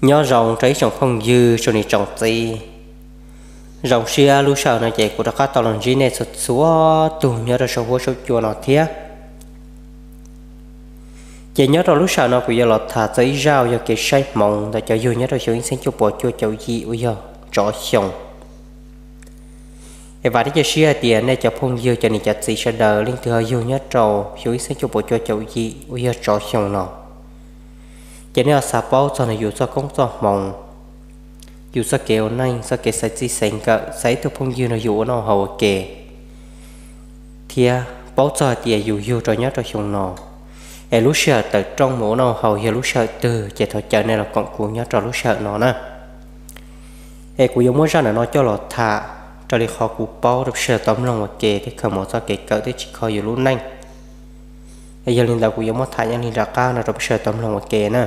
Nyob zoo rau ib tsoom phooj ywg tsoom niam tsoom txiv. Zoo siab lub sij hawm no ces kuv rov qab tau los ntsib nej txhua txhua tus nyob rau saum huab saum cua no thiab. Ces nyob rau lub sij hawm no kuv yuav los tham txog ib zaj uas yog kev saib hmoov ntawm cov yug nyob rau xyoo ib txhiab cuaj puas cuaj caum yim uas yog tsov xyoo. Es vam thiab cia siab hais tias nej cov phooj ywg cov niam cov txiv sawv daws leej twg ho yug nyob rau xyoo ib txhiab cuaj puas cuaj caum yim uas yog tsov xyoo no, ces nej ho xav paub txog nws yus txoj koob txoj hmoov, yus txoj kev ua neej, txoj kev xaiv txij xaiv nkawm, xaiv ib tug phooj ywg no yus ua noj haus ua ke, thiab paub txog hais tias yus yug rau nyob rau xyoo no, es lub sij hawm tawm rooj mus ua noj haus yog lub sij hawm twg ces thov caw nej los koom kuv nyob rau lub sij hawm no na. Es kuv yuav muab zaj ntawm no coj los tham raws li qhov kuv paub rau peb sawv daws tau mloog ua ke thiab khaws mus txoj kev kawm thiab tsim kho yus lub neej. Es yog li ntawd kuv yuav muab tham nyob li nram qab no rau peb sawv daws tau mloog ua ke na.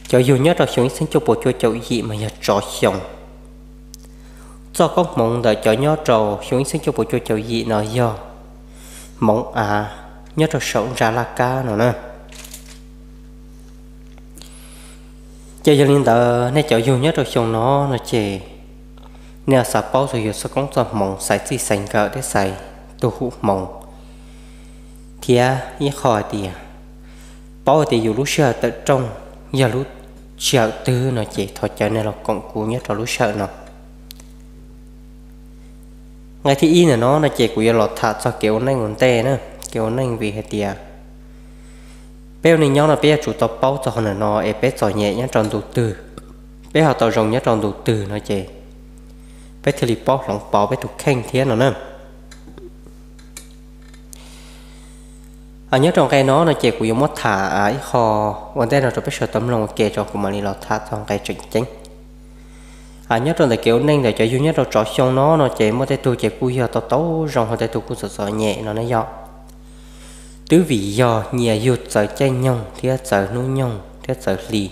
Cov yug nyob rau xyoo ib txhiab cuaj puas cuaj caum yim mas yog tsov xyoo. Txoj koob hmoov ntawm cov nyob rau xyoo ib txhiab cuaj puas cuaj caum yim no yog hmoov av nyob rau saum ntsa laj kab no na. Ces yog li ntawd nej cov yug nyob rau xyoo no no ces nej xav paub txog yus txoj koob txoj hmoov, xaiv txij xaiv nkawm thiab xaiv tus hu hmoov, thiab ib qho hais tias paub hais tias yus lub sij hawm tawm rooj yog lub sij hawm twg no ces thov caw nej los koom kuv nyob rau lub sij hawm no. Nqe thib ib ntawm no no ces kuv yuav los tham txog kev ua neej ua ntej na, kev ua neej vim hais tias peb ua neej nyob no peb yuav tsum tau paub txog qhov ntawm no es peb txom nyem nyob rau ntu twg, peb ho tau zoo nyob rau ntu twg no ces peb thiaj li paub hloov pauv peb tus kheej thiab no na. Nyob rau nqe no no ces kuv yuav muab tham ib qho ua ntej no rau peb sawv daws tau mloog ua ke tso kuv mam li los tham txog nqe tseem ceeb. Nyob rau ntawm kev ua neej ntawm cov yug nyob rau tsov xyoo no no ces muaj tej tug ces kuj yog tau tau zoo, ho tej tug kuj txom txom nyem no na yom. Twb vim yog nyias yug txawv caij nyoog thiab txawv hnub nyoog thiab txawv hli,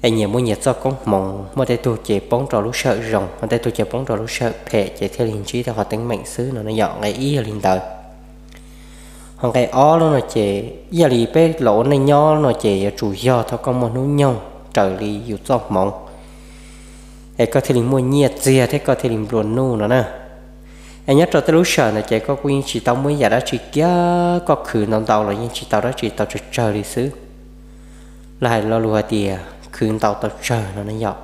es nyias muaj nyias txoj koob hmoov, muaj tej tug ces poob rau lub sij hawm zoo, ho tej tug ces poob rau lub sij hawm phem ces thiaj li ntsib tej qhov teeb meem xwb no na yom. Nqe ib yog li ntawd. Ho nqe ob lub no ces ib yam li peb los ua neej nyob no ces yuav tsum yog thaum koj muaj hnub nyoog raws li yus txoj hmoov es koj thiaj li muaj nyiaj txiag thiab koj thiaj li nplua nuj no na. Es nyob rau tej lub sij hawm ntawd ces koj kuj yeej tsis tau muaj ib yam dab tsi kiag, koj khwv ntau ntau los yeej tsis tau dab tsi, tau tsawg tsawg li xwb. Lawv hais lo lus hais tias khwv ntau tau tsawg no na yom.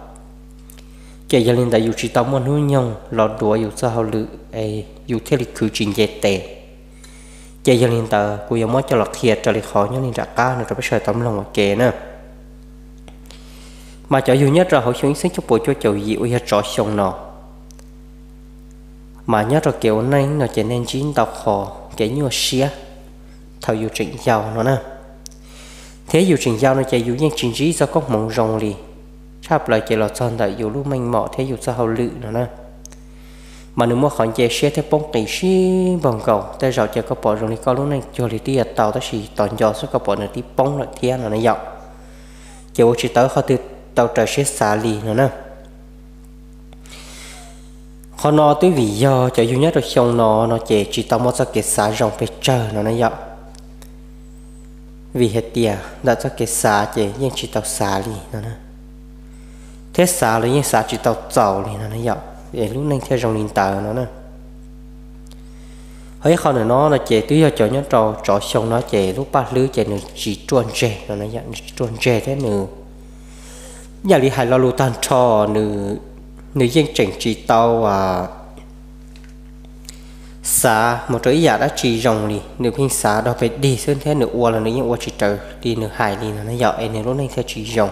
Ces yog li ntawd yus tsis tau muaj hnub nyoog los duav yus txoj hauj lwm es yus thiaj li khwv tsis nce tes. Ces yog li ntawd kuv yuav muab coj los qhia raws li qhov nyob li nram qab no rau peb sawv daws tau mloog ua ke na. Mas cov yug nyob rau hauv xyoo ib txhiab cuaj puas cuaj caum yim uas yog tsov xyoo no, mas nyob rau kev ua neej no ces nej ntsib ntau qhov kev nyuaj siab thaum yus tseem yau no na. Thiab yus tseem yau no ces yus yeej tsis ntsib txoj koob hmoov zoo li, tshaj plaws ces los txog ntawm yus lub meej mom thiab yus txoj hauj lwm no na. Mas nws muaj qhov nce siab thiab poob qis sib npaug nkaus, tej zaum ces koj pom zoo li koj lub neej cuag li twb yuav tau tab sis tos nco xwb koj pom nws twb poob lawm thiab no na yom. Ces ua tsis tau qhov twg tau raws siab xav li no na. Qhov no twb vim yog cov yug nyob rau xyoo no no ces tsis tau muaj txoj kev xav zoo pes tsawg no na yom. Vim hais tias ntawm txoj kev xav ces yeej tsis tau xav li no na, thiab xav los yeej xav tsis tau txaus li no na yom, es lub neej thiaj zoo li ntawd no na. Ho ib qho ntawm no no ces twb yog cov nyob rau tsov xyoo no ces lub paj hlwb ces nws tsis ruaj ntseg no na yom, nws tsis ruaj ntseg thiab nws, yam li hais lo lus tag nrho, nws yeej tseem tsis tau xav mus rau ib yam dab tsi zoo li, nws pheej xav dog pes dig xwb thiab nws ua los nws yeej ua tsis raws li nws hais li no na yom, es nws lub neej thiaj tsis zoo.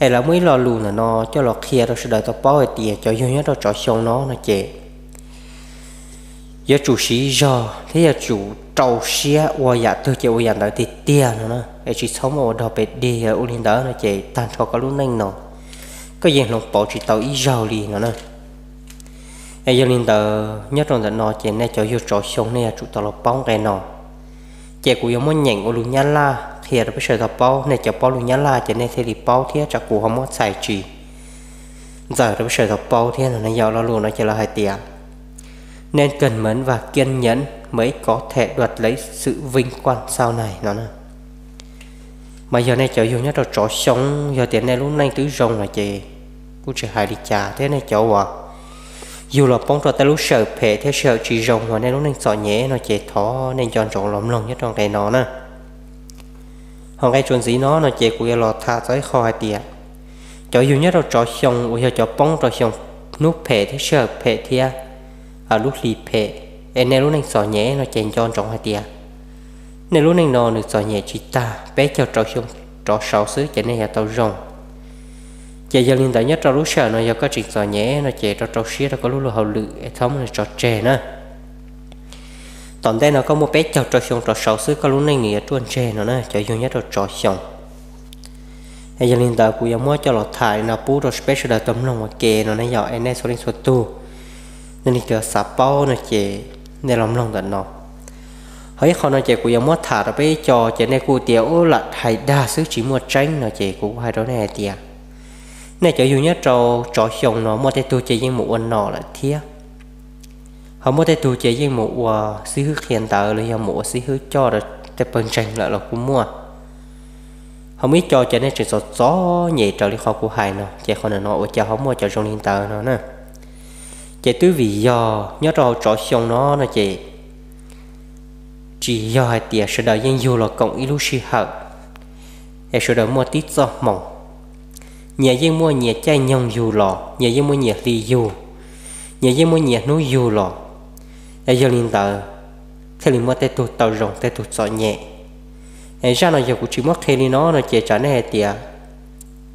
Es lawv muaj ib lo lus ntawm no coj los qhia rau sawv daws tau paub hais tias cov yug nyob rau tsov xyoo no no ces yuav tsum siv zog thiab yuav tsum rau siab ua yam twg ces ua yam ntawd tiag tiag no na, es tsis txhob muaj ua dog pes dig, ua li ntawd no ces tag nrho koj lub neej no koj yeej hloov pauv tsis tau ib zaug li no na. Es yog li ntawd nyob rau ntawm no ces nej cov yug tsov xyoo nej yuav tsum tau los paub nqe no. Ces kuv yuav muab nyeem ua lus Nyab Laj qhia rau peb sawv daws tau paub, nej cov paub lus Nyab Laj ces nej thiaj li paub thiab tsam kuv ho muab txhais tsis ntxaws rau peb sawv daws tau paub thiab no na yom. Lo lus no ces lawv hais tias Nên cần mẫn và kiên nhẫn mới có thể đoạt lấy sự vinh quang sau này no na. Mas yog nej cov yug nyob rau tsov xyoo, yog tias nej lub neej twb zoo lawm ces kuj tsis hais li cas, thiab nej cov uas yug los poob rau tej lub sij hawm phem thiab sij hawm tsis zoo uas nej lub neej txom nyem no ces thov nej nco ntsoov los mloog nyob rau nqe no na. Ho nqe txuas ntxiv no no ces kuv yuav los tham txog ib qho hais tias cov yug nyob rau tsov xyoo uas yog cov poob rau xyoo hnub phem thiab sij hawm phem thiab lub hli phem, es nej lub neej txom nyem no ces nco ntsoov hais tias nej lub neej no nws txom nyem tsis tag peb caug rau xyoo rov saud xwb ces nej yuav tau zoo. Ces yog li ntawd nyob rau lub sij hawm no yog koj tseem txom nyem no ces rau rau siab rau koj lub luag hauj lwm es txhob muab nws tso tseg na. Tom ntej no koj muaj peb caug rau xyoo rov saud xwb koj lub neej nws yuav ruaj ntseg no na cov yug nyob rau tsov xyoo. Yog li ntawd kuv yuav muab coj los tham li no pub rau peb sawv daws tau mloog ua ke no na yom, es nej txhua leej txhua tug nej leej twg xav paub no ces nej los mloog ntawm no. Ho ib qho no ces kuv yuav muab tham rau peb ib co ces nej kuj tias ub lam hais dag xwb tsis muaj tseeb no ces kuv kuj hais rau nej hais tias nej cov yug nyob rau tsov xyoo no muaj tej tug ces yeej mus ua nom lawm thiab. Ho muaj tej tug ces yeej mus ua xib hwb qhia ntawv los yog mus ua xib hwb coj rau tej pawg ntseeg lawm los kuj muaj. Ho muaj ib co ces nej tseem txom txom nyem raws li qhov kuv hais no ces qhov ntawm no ua cas ho muaj cov zoo li ntawd no na. Ces twb vim yog nyob rau hauv tsov xyoo no no ces tsis yog hais tias sawv daws yeej yug los koom ib lub sij hawm es sawv daws muaj tib txoj hmoo. Nyias yeej muaj nyias caij nyoog yug los, nyias yeej muaj nyias hli yug, nyias yeej muaj nyias hnub yug los. Es yog li ntawd thiaj li muaj tej tug tau zoo tej tug txom nyem. Es zaj no yog kuv tsis muab qhia li no no ces tsam nej hais tias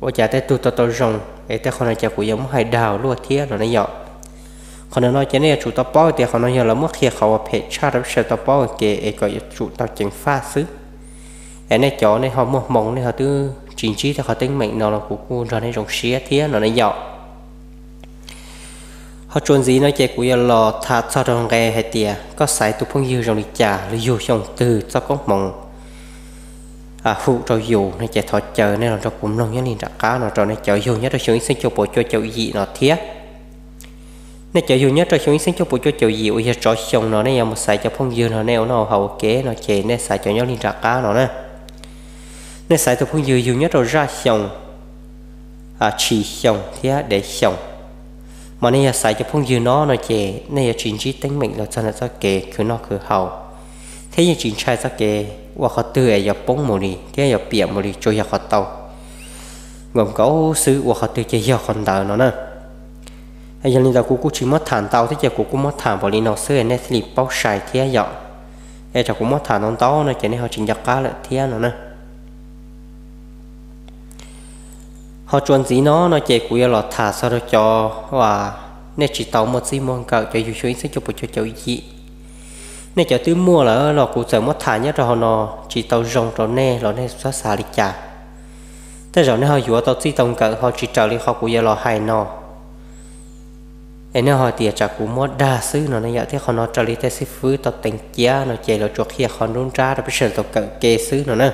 ua cas tej tug tau tau zoo es tej qho no ces kuv yuav muab hais dag luaj thiab no ne yom. Qhov ntawm no ces nej yuav tsum tau paub tias qhov no yog lawv muab qhia qhov uas phem tshaj rau peb sawv daws tau paub ua ke es kom yuav tsum tau ceev faj xwb. Es nej cov nej ho muaj hmoo nej ho twb tsis ntsib tej qhov teeb meem no los kuv kuj nrog nej zoo siab thiab no ne yom. Ho txuas ntxiv no ces kuv yuav los tham txog rau nqe hais tias koj xaiv tus phooj ywg zoo li cas los yug xyoo twg txoj koob hmoov hum rau yus no ces thov caw nej los nrog kuv mloog nyob li nram qab no rau nej cov yug nyob rau xyoo ib txhiab cuaj puas cuaj caum yim no thiab. Nej cov yug nyob rau xyoo ib txhiab cuaj puas cuaj caum yim uas yog tsov xyoo no nej yuav mus xaiv cov phooj ywg no nej ua noj ua haus ua ke no ces nej xaiv cov nyob li nram qab no na. Nej xaiv tus phooj ywg yug nyob rau zaj xyoo, tshis xyoo thiab dev xyoo. Mas nej yog xaiv cov phooj ywg no no ces nej yuav tsis ntsib teeb meem los txog ntawm txoj kev khwv noj khwv haus, thiab yeej tsis ntshai txoj kev ua qhov twg es yuav poob mus li thiab yuav piam mus li tsuas yog qhov tau nkaus nkaus xwb ua qhov twg ces yog qhov ntawd no na. Yog li ntawd kuv kuj tsis muab tham ntau thiab ces kuv kuj muab tham npaum li no xwb es nej thiaj li paub sai thiab yom. Es tsam kuv muab tham ntau ntau no ces nej ho tsis nco qab lawm thiab no na. Ho txuas ntxiv no no ces kuv yuav los tham txog rau cov uas nej tsis tau muaj txij muaj nkawm cov yug xyoo ib txhiab cuaj puas cuaj caum yim. Nej cov twb muaj lawm los kuv txawm muab tham nyob rau hauv no tsis tau zoo rau nej los nej txhob xav li cas. Tej zaum nej ho yuav tau txij tau nkawm ho tsis raws li qhov kuv yuav los hais no. Es nej ho tias tsam kuv muab dag xwb no ne yom, thiab qhov no raws li tej xib fwb tau teev cia no ces lawv tsuas qhia qhov nruab nrab rau peb sawv daws tau kawm ke xwb no na.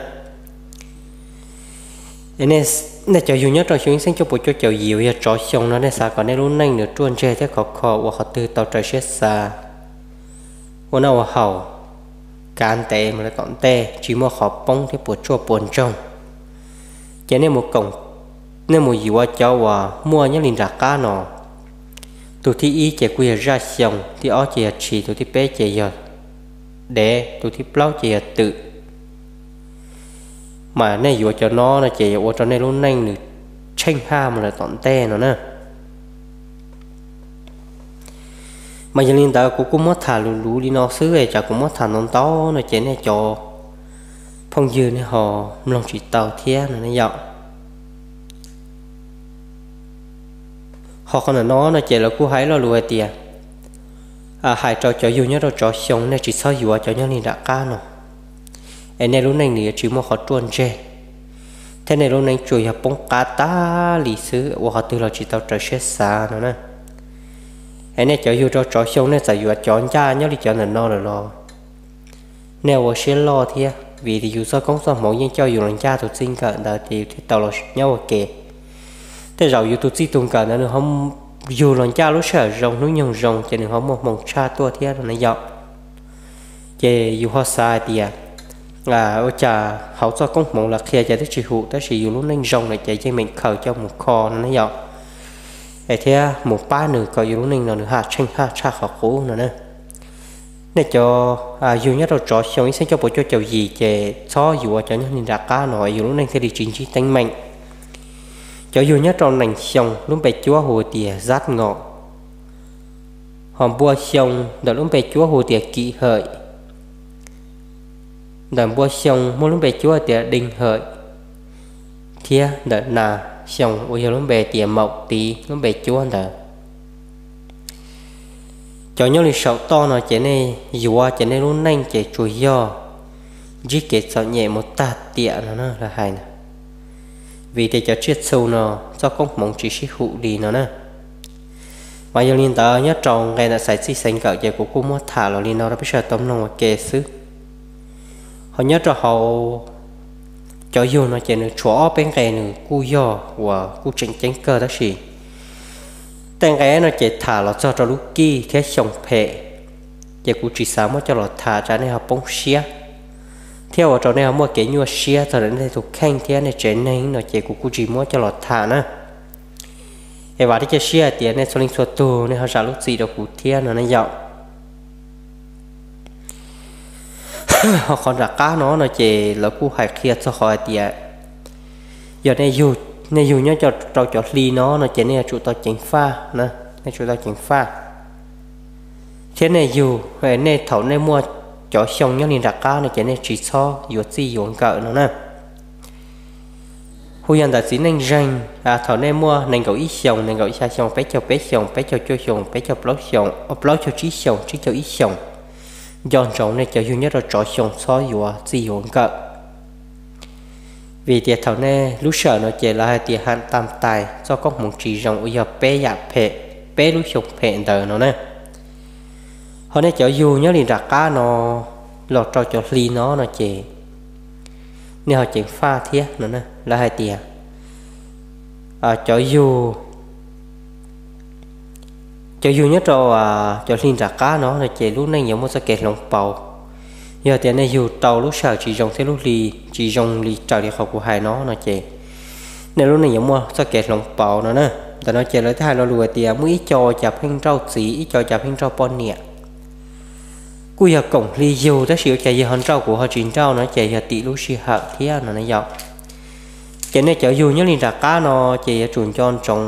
Nej cov yug nyob rau xyoo ib txhiab cuaj puas cuaj caum yim uas yog tsov xyoo no nej xav kom nej lub neej nws ruaj ntseg thiab khov kho ua qhov twg tau raws siab xav, ua noj ua haus, kav ntev mus lawm tom ntej tsis muaj qhov poob thiab puas tsuaj puas ntsoog. Ces nej mus yuav cov uas muaj nyob li nram qab no. Tus thib ib ces kuj yog zaj xyoo, thib ob ces yog tshis, tus thib peb ces yog dev, tus thib plaub ces yog twm. Mas nej yuav cov no no ces yuav ua rau nej lub neej nws tsheej haj mus lawm tom ntej no na. Mas yog li ntawd kuv kuj muab tham luv luv li no xwb es tsam kuv muab tham ntau ntau no ces nej cov phooj ywg nej ho mloog tsis tau thiab no ne yom. Ho qhov ntawm no no ces lawv kuj hais lo lus hais tias, hais rau cov yug nyob rau tsov xyoo nej tsis txhob yuav cov nyob li nram qab no, es nej lub neej nws yuav tsis muaj qhov ruaj ntseg, thiab nej lub neej tsuas yog poob qab tag li xwb ua qhov twg los tsis tau raws siab xav no na. Es nej cov yug rau tsov xyoo nej txawm yuav cov ncaj nyob li cov ntawm no lawm los nej ua siab loj thiab, vim yus txoj koob txoj hmoov yeej coj yus los ncaj tus txij nkawm ntawd ces yus thiaj tau los nyob ua ke. Tej zaum yus tus txij tus nkawm ntawd nws ho yug los ncaj lub sij hawm zoo hnub nyoog zoo ces nws ho muaj hmoo tshaj tuaj thiab no ne yom. Ces yus ho xav hais tias ua cas hauv txoj koob hmoov lawv qhia ces twb tsis hum, tab sis yus lub neej zoo lawm ces yeej meem khaws coj mus kho no ne yom, es thiab mus pab nws kom yus lub neej no nws haj tsheej haj tshaj qhov qub no na. Nej cov yug nyob rau tsov xyoo ib txhiab cuaj puas cuaj caum yim ces txhob yuav cov nyob li nram qab no, yus lub neej thiaj li tsis ntsib teeb meem. Cov yug nyob rau nees xyoo lub npe cuab hu tias Zab Ngom, ho npua xyoo ntawm lub npe cuab hu tias Kim Hawm, ntawm npua xyoo muaj lub npe cuab tias Dee Hawm, thiab ntawm nas xyoo uas yog lub npe tias Maum Tiv lub npe cuab ntawd. Cov nyob li saum toj no ces nej yuav ces nej lub neej ces tsuas yog ntsib kev txom nyem mus tag tiam no na lawv hais na. Vim tias cov tsiaj txhu no txoj koob hmoov tsis sib hum li no na. Mas yog li ntawd nyob rau nqe ntawm xaiv txij xaiv nkawm ces kuv kuj muab tham los li no rau peb sawv daws tau mloog ua ke xwb. Ho nyob rau hauv cov yug no ces nws tshuav ob peb nqe nws kuj yog uas kuj tseem ceeb kawg tab sis tej nqe no ces tham los txog rau lub kij thiab xyoo phem, ces kuv tsis xav muab coj los tham tsam nej ho poob siab thiab ua rau nej ho muaj kev nyuaj siab txog ntawm nej tus kheej thiab nej tsev neeg no ces kuv kuj tsis muab coj los tham na. Es vam thiab cia siab hais tias nej txhua leej txhua tug nej ho zam lub txim rau kuv thiab no ne yom. Ho qhov nram qab no no ces lawv kuj hais qhia txog qhov hais tias yog nej yug nyob rau cov hli no no ces nej yuav tsum tau ceev faj na, nej tsum tau ceev faj. Thiab nej yug, nej thaum nej muaj cov xyoo nyob li nram qab no ces nej tsis txhob yuav txij yuav nkawm no na. Hu yog ntawm txiv neej zeeg, thaum nej muaj nees nkaum ib xyoos, nees nkaum xya xyoos, peb caug peb xyoos, peb caug cuaj xyoos, peb caug plaub xyoos, plaub caug tsib xyoos, tsib caug ib xyoos, nco ntsoov nej cov yug nyob rau tsov xyoo txhob yuav txij yuav nkawm. Vim tias thaum nej lub sij hawm no ces lawv hais tias haj tam tais txoj koob hmoov tsis zoo uas yog peb yam phem, peb lub xyoo phem ntawd no na. Ho nej cov yug nyob li nram qab no los rau cov hli no no ces nej ho ceev faj thiab no na. Lawv hais tias cov yug, cov yug nyob rau cov hli nram qab no no ces lub neej yuav muaj txoj kev hloov pauv. Yog tias nej yug tau lub sij hawm tsis zoo thiab lub hli tsis zoo li raws li qhov kuv hais no no ces nej lub neej yuav muaj txoj kev hloov pauv no na. Ntawm no ces lawv twb hais lo lus hais tias muaj ib co ua cas pheej nrauj txiv, ib co ua cas pheej nrauj poj niam. Kuj yog koom hli yug tab sis ua cas yog ho nrauj kuv ho tsis nrauj no ces yog tim lub sij hawm thiab no na yom. Ces nej cov yug nyob li nram qab no ces yuav tsum nco ntsoov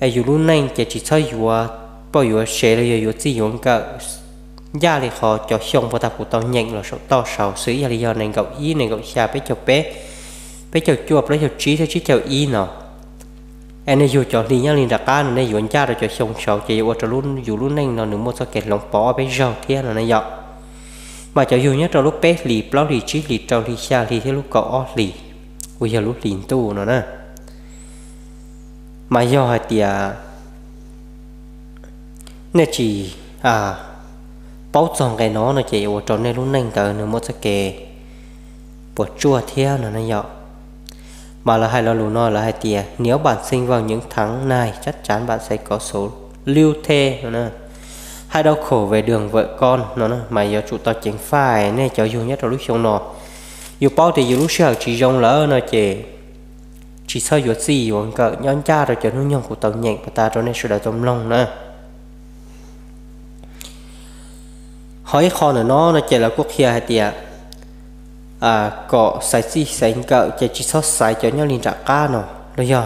es yus lub neej ces tsis txhob yuav poj yuav sev los yog yuav txij yuav nkawm ncaj li qhov cov xyoo puag ta kuv tau nyeem los saum toj saud xwb, yog li yog nees nkaum ib, nees nkaum xya, peb caug peb, peb caug cuaj, plaub caug tsib thiab tsib caug ib no. Es nej yug cov hli nyob li nram qab no nej yuav ncaj rau cov xyoo saud ces yuav ua rau yus lub neej no nws muaj txoj kev hloov pauv ob peb zaug thiab no na yom. Mas cov yug nyob rau lub peb hlis, plaub hlis, tsib hlis, rau hli, xya hli thiab lub kaum ob hlis uas yog lub hlis ntuj no na, mas yog hais tias nej tsis paub txog nqe no no ces yuav ua rau nej lub neej ntawd nws muaj txoj kev puas tsuaj thiab no na yom. Mas lawv hais lo lus no lawv hais tias nếu bạn sinh vào những tháng này chắc chắn bạn sẽ có số lưu thê no, hãy đau khổ về đường vợ con no na. Mas yuav tsum tau ceev faj nej cov yug nyob rau lub xyoo no. Yus paub tias yus lub sij hawm tsis zoo lawm no ces tsis txhob yuav txij yuav nkawm, nyob ncaj rau cov hnub nyoog kuv tau nyeem puag ta rau nej sawv daws tau mloog na. Ho ib qho ntawm no no ces lawv kuj qhia hais tias kom xaiv txij xaiv nkawm ces tsis txhob xaiv cov nyob li nram qab no, los yog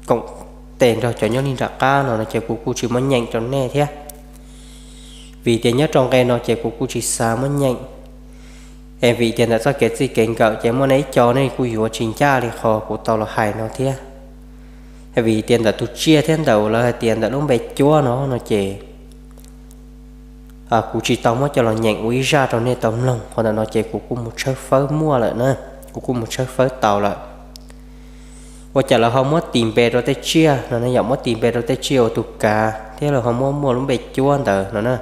koom tes nrog cov nyob li nram qab no no ces kuv kuj tsis muab nyeem rau nej thiab. Vim tias nyob rau nqe no ces kuv kuj tsis xav muab nyeem. Es vim tias ntawm txoj kev txij kev nkawm ces muaj nej ib co nej kuj yuav tsis ncaj li qhov kuv tau los hais no thiab. Vim tias ntawm tus tsiaj thiab ntawm lawv hais tias ntawm lub npe cuab no no ces kuv tsis tau muab coj los nyeem ua ib zaj rau nej tau mloog, qhov ntawm no ces kuv kuj mus tshawb fawb muaj lawm na, kuv kuj mus tshawb fawb tau lawm. Ua cas lawv ho muab tis npe rau tej tsiaj no ne yom, muab tis npe rau tej tsiaj ua tus kav thiab lawv ho muab muaj lub npe cuab ntawd no na.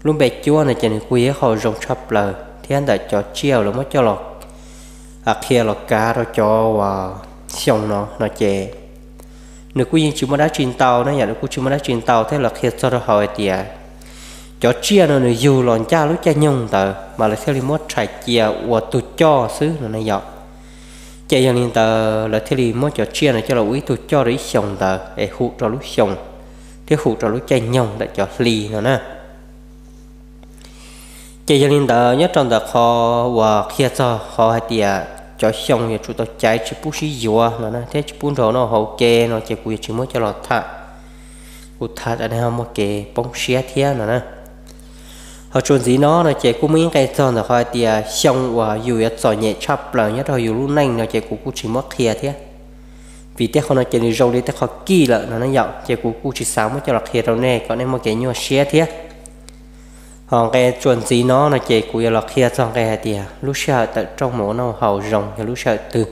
Lub npe cuab no ces nws kuj yog ib qho zoo tshaj plaws thiab ntawm cov tsiaj lawv muab coj los qhia los kav rau cov uas xyoo no no ces nws kuj yeej tsis muaj dab tsi ntau na yom, nws kuj tsis muaj dab tsi ntau thiab lawv qhia txog rau hauv hais tias cov tsiaj no nws yug los ncaj lub caij nyoog ntawd mas lawv thiaj li muab rhais cia ua tug coj xwb no ne yom. Ces yog li ntawd lawv thiaj li muab cov tsiaj no coj los ua ib tug coj rau ib xyoos ntawd es hum rau lub xyoo thiab hum rau lub caij nyoog ntawm cov hli no na. Ces yog li ntawd nyob rau ntawm qhov uas qhia txog qhov hais tias cov xyoo yuav tsum tau caiv tsis pub sib yuav no na thiab tsis pub nrog noj haus ke no ces kuv yuav tsis muab coj los tham. Kuv tham tsam nej ho muaj kev poob siab thiab no na. Ho txuas ntxiv no no ces kuj muaj ib nqe txog ntawm qhov hais tias xyoo uas yus yuav txom nyem tshaj plaws nyob rau yus lub neej no ces kuv kuj tsis muab qhia thiab. Vim tej qhov no ces nws zoo li tej qhov kij lawm no na yom, ces kuv kuj tsis xav muab coj los qhia rau nej kom nej muaj kev nyuaj siab thiab. Ho nqe txuas ntxiv no no ces kuv yuav los qhia txog nqe hais tias lub sij hawm tawm rooj mus ua noj haus zoo yog lub sij hawm twg,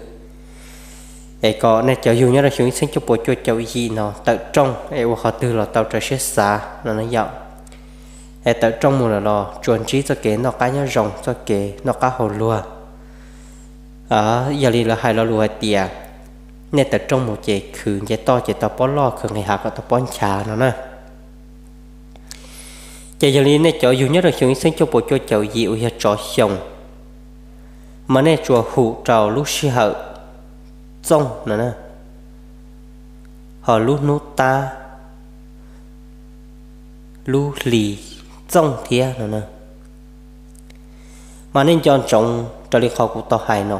es kom nej cov yug nyob rau xyoo ib txhiab cuaj puas cuaj caum yim no tawm rooj es ua qhov twg los tau raws siab xav no na yom. Es tawm rooj mus lawm los tsuas ntsib txoj kev noj qab nyob zoo, txoj kev noj qab haus luag. Yog li lawv hais lo lus hais tias nej tawm rooj mus ces khwv nce toj ces tau pob loj, khwv nqis hav kom tau pob nchav no na. Ces yog li nej cov yug nyob rau xyoo ib txhiab cuaj puas cuaj caum yim uas yog tsov xyoo, mas nej tsuas hum rau lub sij hawm txooj no na, ho lub hnub tab, lub hli txooj thiab no na. Mas nej nco ntsoov raws li qhov kuv tau hais no,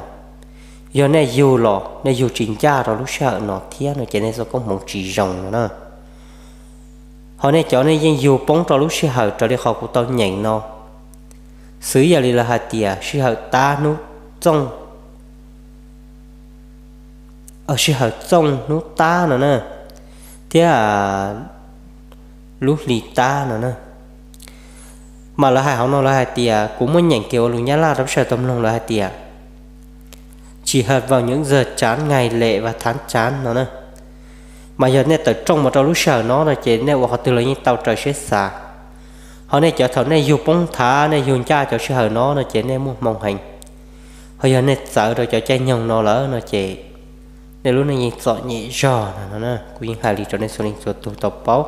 yog nej yug los nej yug tsis ncaj rau lub sij hawm no thiab no ces nej txoj koob hmoov tsis zoo no na. Ho nej cov nej yeej yug poob rau lub sij hawm raws li qhov kuv tau nyeem no, xws yog li lawv hais tias sij hawm tab hnub txooj, sij hawm txooj hnub tab no na, thiab lub hli tab no na. Mas lawv hais hauv no lawv hais tias, kuv muab nyeem kiag ua lus Nyab Laj rau peb sawv daws tau mloog, lawv hais tias Trường hợp vào những giờ chán, ngày lễ và tháng chán no na. Mas yog nej tawm rooj mus rau lub sij hawm no no ces nej ua qhov twg los yeej tau raws siab xav. Ho nej cov thaum nej yug poob thav, nej yug ncaj cov sij hawm no no ces nej muaj hmoo heev. Ho yog nej txawv rau cov caij nyoog no lawm no ces nej lub neej yeej txom nyem zog no no na. Kuv yeej hais li rau nej txhua leej txhua tug tau paub.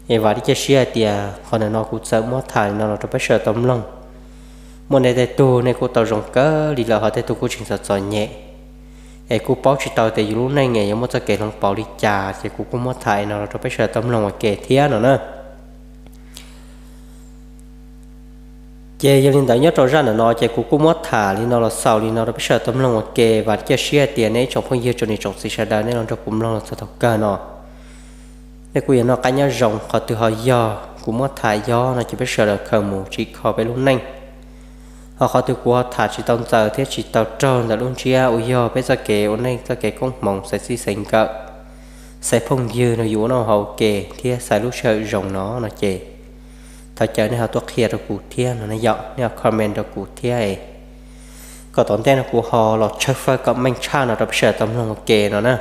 Es vam thiab cia siab hais tias qhov ntawm no kuv txawm muab tham li no los rau peb sawv daws tau mloog. Muaj nej tej tug nej kuj tau zoo kawg li lawm, ho tej tug kuj tseem txom txom nyem, es kuj paub tsis tau tias yus lub neej es yuav muaj txoj kev hloov pauv li cas, ces kuv kuj muab tham li no los rau peb sawv daws tau mloog ua ke thiab no na. Ces yog li ntawd nyob rau zaj ntawm no ces kuv kuj muab tham li no los xaus li no rau peb sawv daws tau mloog ua ke. Vam thiab cia siab hais tias nej ib tsoom phooj ywg tsoom niam tsoom txiv sawv daws nej los nrog kuv mloog los txog thaum kawg no, nej kuj yuav noj qab nyob zoo. Qhov twg ho yog kuv muab tham yog no ces peb sawv daws khaws mus tsim kho peb lub neej. Ho qhov twg kuv ho tham tsis tau ntxaws thiab tsis tau raug ntawm lub ntsiab uas yog peb txoj kev ua neej, txoj kev koob hmoov, xaiv txij xaiv nkawm, xaiv phooj ywg nrog yus ua noj haus ua ke thiab xaiv lub sij hawm zoo no no ces thov caw nej ho tuaj qhia rau kuv thiab no na yom, nej ho comment rau kuv thiab, kom tom ntej no kuv ho los tshawb fawb kom meej tshaj no rau peb sawv daws tau mloog ua ke no na.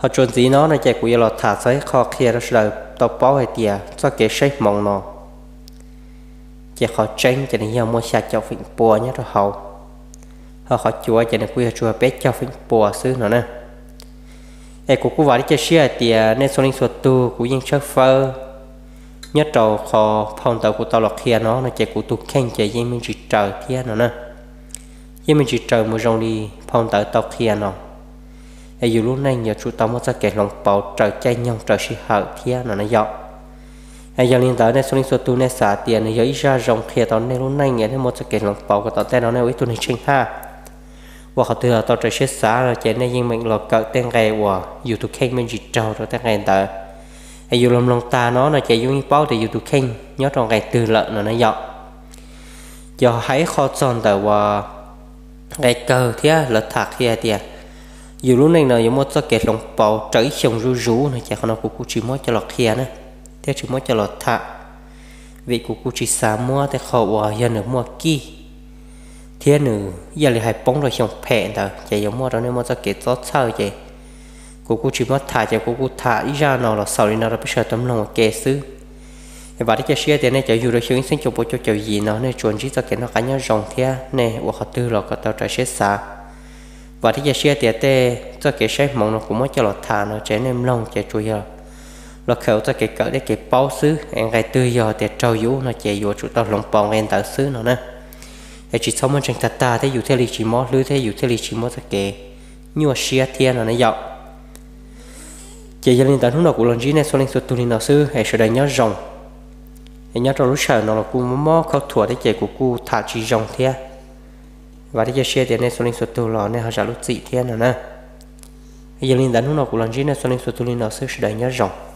Ho txuas ntxiv no no ces kuv yuav los tham txog ib qho qhia rau sawv daws tau paub hais tias txoj kev saib hmoov no ces qhov tseeb ces nws yog muaj xya caum feem pua nyob rau hauv, ho qhov cuav ces nws kuj yog tsuas peb caug feem pua xwb no na. Es kuv kuj vam thiab cia siab hais tias nej txhua leej txhua tug kuj yeej tshawb fawb nyob rau qhov phau ntawv kuv tau los qhia no no ces kuv tus kheej ces yeej me ntsis raws thiab no na. Yeej me ntsis raws mus zoo li phau ntawv tau qhia no, es yus lub neej yuav tsum tau muaj txoj kev hloov pauv raws caij nyoog raws sij hawm thiab no na yom. Es yog li ntawd nej txhua leej txhua tug nej xav tias nws yog ib zaj zoo qhia tau nej lub neej es nej muaj txoj kev hloov pauv kom tom ntej no nej ua ib tug neeg tsheej haj, ua qhov twg los tau raws siab xav no ces nej yeej meem los kawm tej nqe uas yus tus kheej me ntsis raug rau tej nqe ntawd. Es yus los mloog tag no no ces yus yeej paub tias yus tus kheej nyob rau nqe twg lawm no na yom. Ces hais ib qho txog ntawm uas nqe kawg thiab lawv tham qhia hais tias yus lub neej no yuav muaj txoj kev hloov pauv raws ib xyoos zuj zus no ces qhov no kuv kuj tsis muab coj los qhia na, thiab tsis muab coj los tham, vim kuv kuj tsis xav muab tej qho uas yog nws muaj kij thiab nws ib yam li hais poob rau xyoo phem ntawd ces yuav muaj rau nej muaj txoj kev txob txhawj ces kuv kuj tsis muab tham, ces kuv kuj tham ib zaj no los xaus li no rau peb sawv daws tau mloog ua ke xwb. Es vam thiab cia siab tias nej cov yug rau xyoo ib txhiab cuaj puas cuaj caum yim no nej tsuas ntsib txoj kev noj qab nyob zoo thiab nej ua qhov twg los kom tau raws siab xav. Vam thiab cia siab tias tej txoj kev saib hmoov no kuv muab coj los tham no ces nej mloog ces tsuas yog los khaws txoj kev kawm thiab kev paub xwb es nqe twg yog tias raug yus no ces yuav tsum tau hloov pauv nqe ntawd xwb no na. Es tsis txhob muaj ntseeg tag tag thiab yus thiaj li tsis mob hlwb thiab yus thiaj li tsis muaj txoj kev nyuaj siab thiab no ne yom. Ces yog li ntawd hnub no kuv los ntsib nej txhua leej txhua tug li no xwb es sawv daws nyob zoo. Es nyob rau lub sij hawm no los kuj mob mob khaub thuas thiab ces kuv kuj tham tsis zoo thiab. Vam thiab cia siab tias nej txhua leej txhua tug los nej ho zam lub txim thiab no na. Yog li ntawd hnub no kuv los ntsib nej txhua leej txhua tug li no xwb, sawv daws nyob zoo.